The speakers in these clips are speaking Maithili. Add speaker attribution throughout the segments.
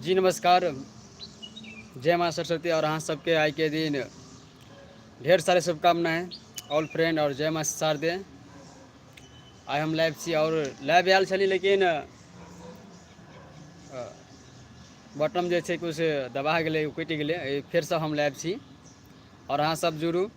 Speaker 1: जी नमस्कार, जय माँ सरस्वती। और अहाँ सबके आइ के दिन ढेर सारे शुभकामनाएं ऑल फ्रेंड और जय माँ शारदे। आइ हम लाइव छी और लाइव आयल छली, लेकिन बटन जे छै कुछ दबा गेलै, ओ कटि गेलै। फेरसँ हम लाइव छी और अहाँ सब जुड़ू।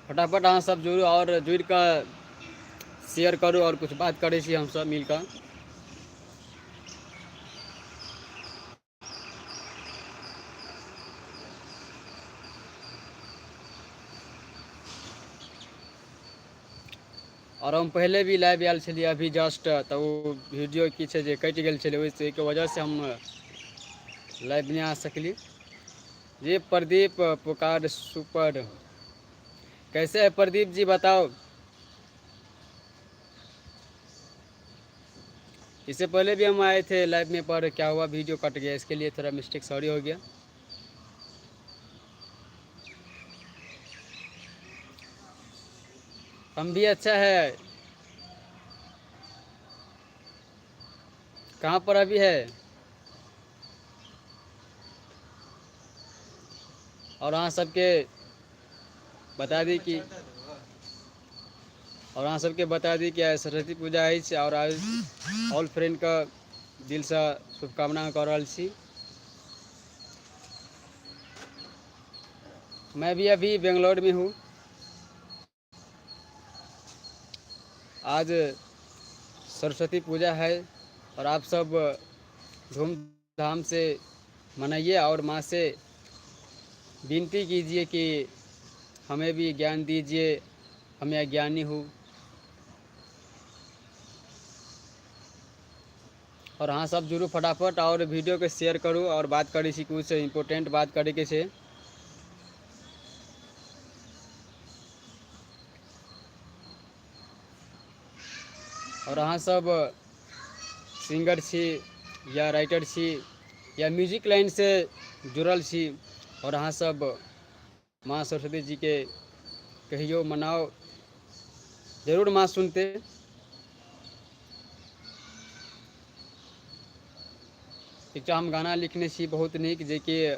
Speaker 1: फटाफट अहाँ सब जुड़ू और जुड़ि कऽ शेयर करू और कुछ बात करै छी हमसब मिल कऽ। आओर हम पहिले भी लाइव आयल छलियै अभी जस्ट, तऽ ओ वीडियो की छै जे कटि गेल छलै, ओहिसँ ओहिके वजहसँ हम लाइव नहि आ सकली। जी प्रदीप पुकार सुपर, कैसे है प्रदीप जी बताओ। इससे पहले भी हम आए थे लाइव में, पर क्या हुआ वीडियो कट गया, इसके लिए थोड़ा मिस्टेक सॉरी हो गया। हम भी अच्छा है। कहाँ पर अभी है? और अहाँ सबके बता दी कि और अहाँ सबके बता दी कि आइ सरस्वती पूजा अछि और आइ ऑल फ्रेंडके दिलसँ शुभकामना कऽ रहल छी। मैं भी अभी बेंगलोर में हूँ। आज सरस्वती पूजा है और आप सब धूमधाम से मनाइए और माँ से विनती कीजिए कि हमें भी ज्ञान दीजिए, हमें अज्ञानी हूँ। और अहाँ सब जुड़ू फटाफट और वीडियो के शेयर करू और बात करै छी, कुछ इम्पोर्टेंट बात करैके छै। और अहाँ सब सिंगर छी या राइटर छी या म्यूजिक लाइन से जुड़ल छी और अहाँ सब माँ सरस्वती जी के कहियो मनाओ, जरूर माँ सुनते। एकटा हम गाना लिखने छी बहुत नीक, जेकि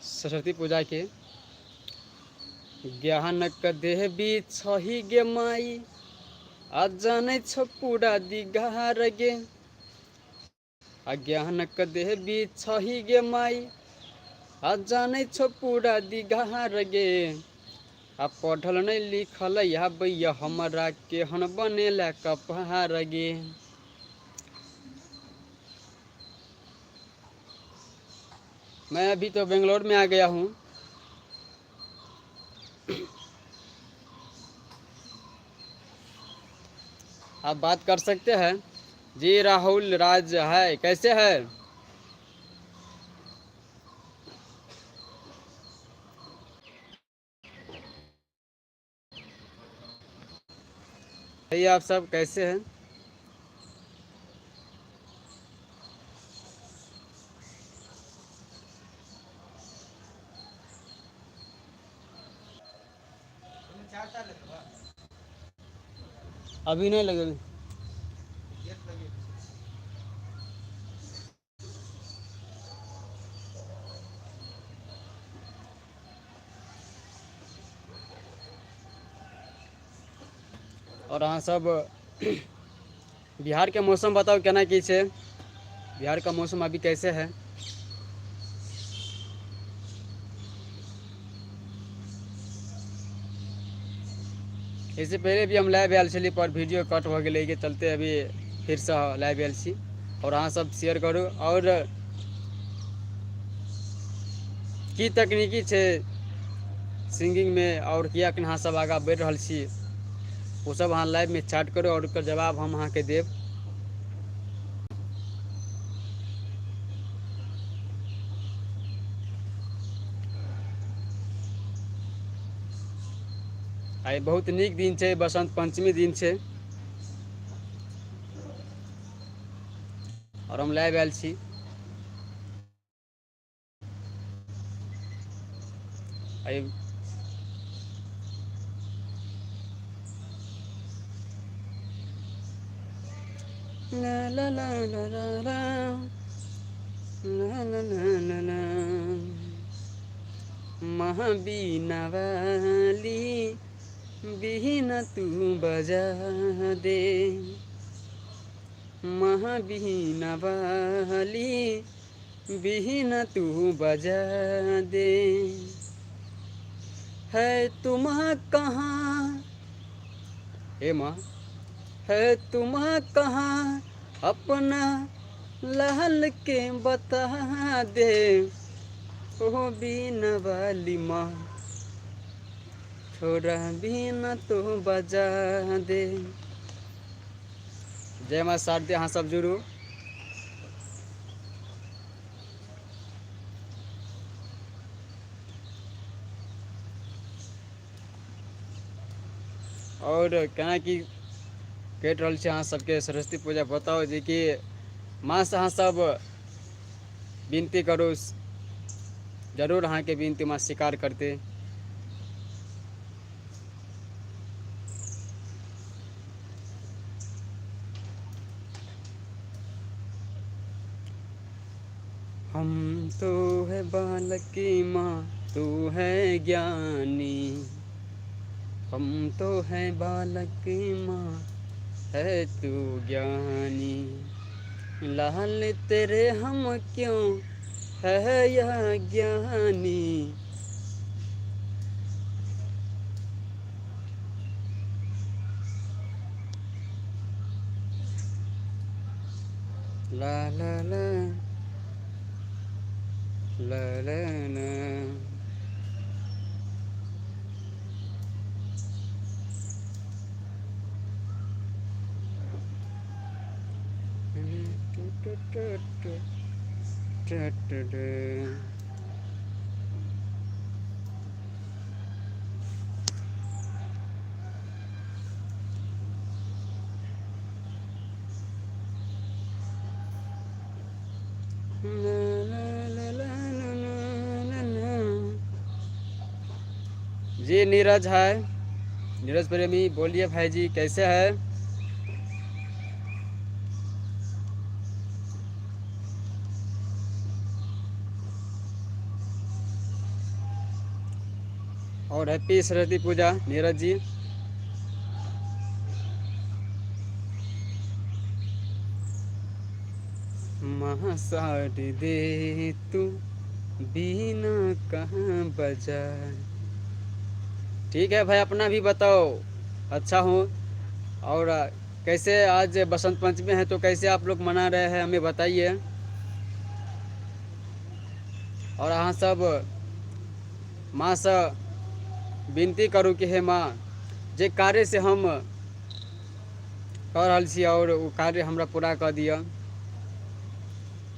Speaker 1: सरस्वती पूजा के ज्ञानक देवी छही गे माई, आ जानै छौ पूरा दिघार गे, आ ज्ञानक देवी छही गे माई, आ जानै छौ पूरा दिघार गे, आ पढ़ल नहि लिखल आबैया हमरा केहन बनेला कपार गे। मैं अभी तो बेंगलोर में आ गया हूँ। आप बात कर सकते हैं। जी राहुल राज है, कैसे है? भैया आप सब कैसे हैं? अभी नहीं लगे। और अहाँ सब बिहार के मौसम बताओ केना की छै, बिहार का मौसम अभी कैसे है? इससे पहले भी हम लाइव आयल छली पर वीडियो कट हो गेलै, के चलते अभी फिरसँ लाइव आयल छी। और अहाँ सब शेयर करू। और की तकनीकी छै सिंगिंगमे और किया अहाँ सब आगाँ बढ़ि रहल छी, ओ सब अहाँ लाइवमे चैट करू और ओकर जवाब हम अहाँके देब। आइ बहुत नीक दिन छै, बसंत पंचमी दिन छै और हम लाइव आयल छी। एहि ला ला ला ला ला ला ला ला ला ला ला। महाबीना वाली बीना तू बजा दे, महाबीना वाली बीना तू बजा दे। है तुम कहाँ हे माँ, है तुम कहाँ अपना लाल के बता दे। ओ बीना वाली माँ थोड़ा बीना तो बजा दे। जय माँ शारदे। अहाँ सब जुड़ू। और केना की कटि रहल छै अहाँ सबके सरस्वती पूजा, बताउ जे कि माँ से अहाँ सब विनती करू, जरूर अहाँके विनती माँ स्वीकार करतै। हम तो है बालक माँ तू है ज्ञानी, हम तो है बालक माँ है तू ज्ञानी। लाल तेरे हम क्यों है यह ज्ञानी। ला ला ला ला ला ला। जी नीरज है, नीरज प्रेमी बोलिए भाई जी कैसे है। और हैप्पी सरस्वती पूजा नीरज जी। महासार दे तू बिना कहाँ बजा। ठीक है भाई, अपना भी बताओ। अच्छा हूँ। और कैसे आज बसंत पंचमी है तो कैसे आप लोग मना रहे हैं हमें बताइए। और अहाँ सब माँ से विनती करू कि हे माँ, जे कार्य से हम कऽ रहल छी और ओ कार्य हमरा पूरा कऽ दिअ।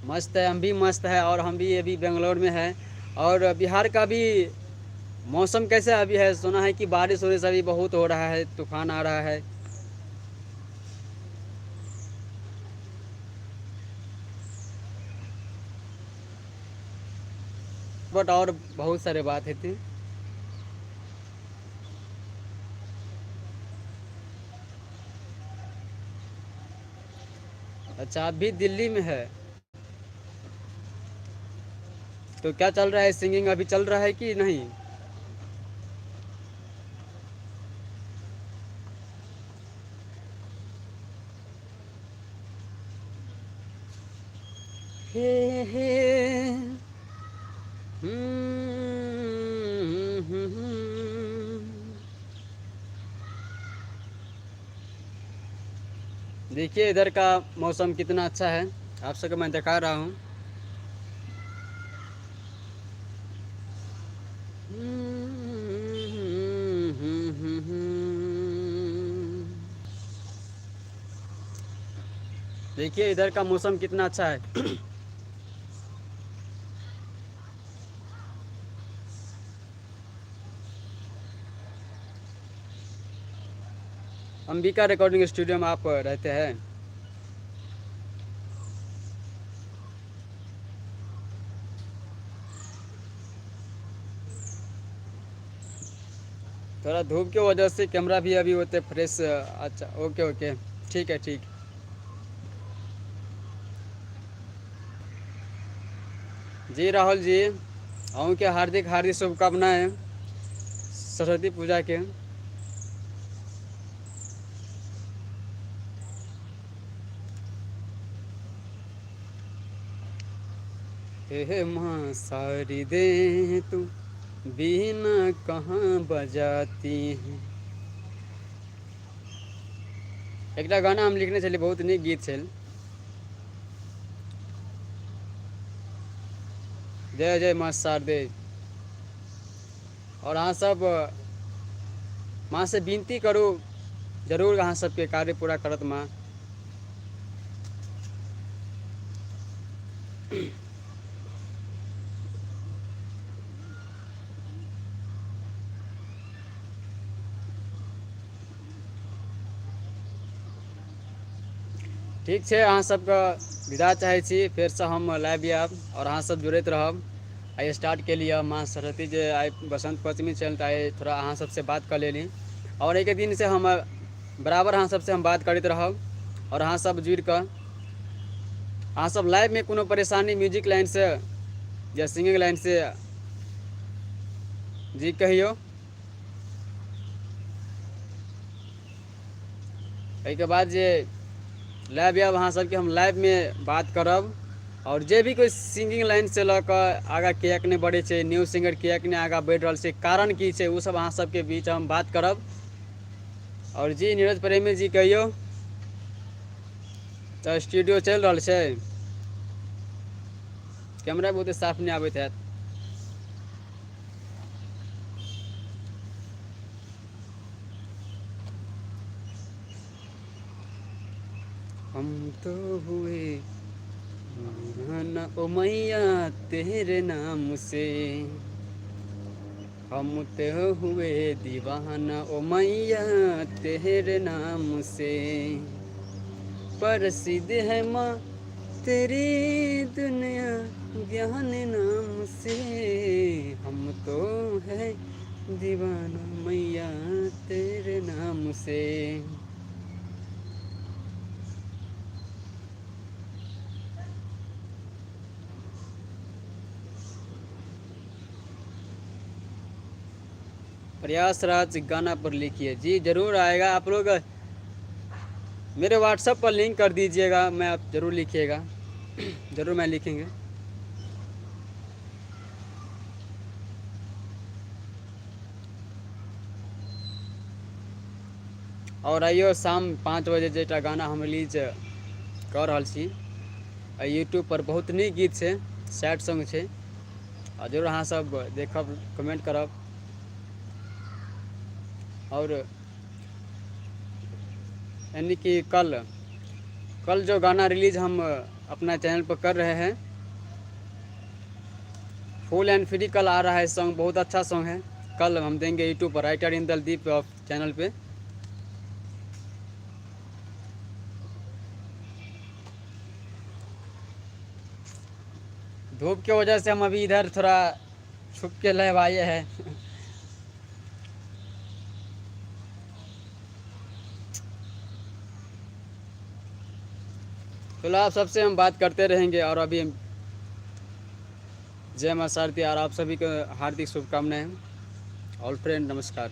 Speaker 1: मस्त है, हम भी मस्त है और हम भी अभी बेंगलोर में है। और बिहार का भी मौसम कैसे अभी है? सुना है कि बारिश उरिश अभी बहुत हो रहा है, तूफान आ रहा है। बट और बहुत सारे बात हेतै। अच्छा, आप भी दिल्ली में है तो क्या चल रहा है? सिंगिंग अभी चल रहा है कि नहीं? हे हे देखिए इधर का मौसम कितना अच्छा है, आप सबको मैं दिखा रहा हूँ। देखिए इधर का मौसम कितना अच्छा है। अंबिका रिकॉर्डिंग स्टूडियो में आप रहते हैं? थोड़ा धूप के वजह से कैमरा भी अभी होते फ्रेश। अच्छा, ओके ओके, ठीक है ठीक। जी राहुल जी, अहूँके हार्दिक हार्दिक शुभकामनाएं सरस्वती पूजा के। हे माँ सारी दे तू बीना कहाँ बजाती है। एकटा गाना हम लिखने छलियै, बहुत नीक गीत छल। जय जय माँ शारदे। और अहाँ सब माँ से विनती करू, जरूर अहाँ सबके कार्य पूरा करत माँ। ठीक छै, अहाँ सबके विदा चाहै छी। फेरसँ हम लाइव आयब आओर अहाँ सब जुड़ैत रहब। आइ स्टार्ट केलियै माँ सरस्वती जे आइ बसंत पंचमी छल, तऽ आइ थोड़ा अहाँ सबसँ बात कऽ लेली। आओर एहिके दिनसँ हम बराबर अहाँ सबसँ हम बात करैत रहब। आओर अहाँ सब जुड़ि कऽ अहाँ सब लाइवमे कोनो परेशानी म्यूजिक लाइनसँ या सिंगिंग लाइनसँ जी कहियौ। एहिके बाद जे लाइव आयब अहाँ सबके हम लाइवमे बात करब। आओर जे भी कोइ सिंगिंग लाइनसँ लऽ कऽ आगाँ किएक नहि बढ़ै छै, न्यू सिंगर किएक नहि आगाँ बढ़ि रहल छै, कारण की छै, ओ सब अहाँ सबके बीच हम बात करब। आओर जी नीरज प्रेमी जी कहियौ, तऽ स्टूडियो चलि रहल छै? कैमरा बहुते साफ नहि आबैत हैत। हम तो हुए ना ओ मैया तेरे नाम से, हम तो हुए दीवाना ओ मैया तेरे नाम से, प्रसिद्ध है माँ तेरी दुनिया ज्ञान नाम से, हम तो है दीवाना मैया तेरे नाम से। प्रयासराज गाना पर लिखिए जी, जरूर आएगा। आप लोग मेरे व्हाट्सएप पर लिंक कर दीजिएगा, मैं आप जरूर लिखिएगा, जरूर मैं लिखेंगे। और आइयो शाम 5 बजे जेटा गाना हम रिलीज कऽ रहल छी यूट्यूब पर, बहुत नीक गीत छै, सैड सॉन्ग छै, आ जरूर अहाँ सब देखब, कमेंट करब। और यानी कि कल कल जो गाना रिलीज हम अपना चैनल पर कर रहे हैं, फुल एंड फ्री कल आ रहा है सॉन्ग, बहुत अच्छा सॉन्ग है। कल हम देंगे यूट्यूब पर राइटर इंदल दीप चैनल पे। धूप के वजह से हम अभी इधर थोड़ा छुप के लाइव आए हैं। चलो आप सबसे हम बात करते रहेंगे। और अभी हम जय माँ शारदी और आप सभी को हार्दिक शुभकामनाएं। ऑल फ्रेंड नमस्कार।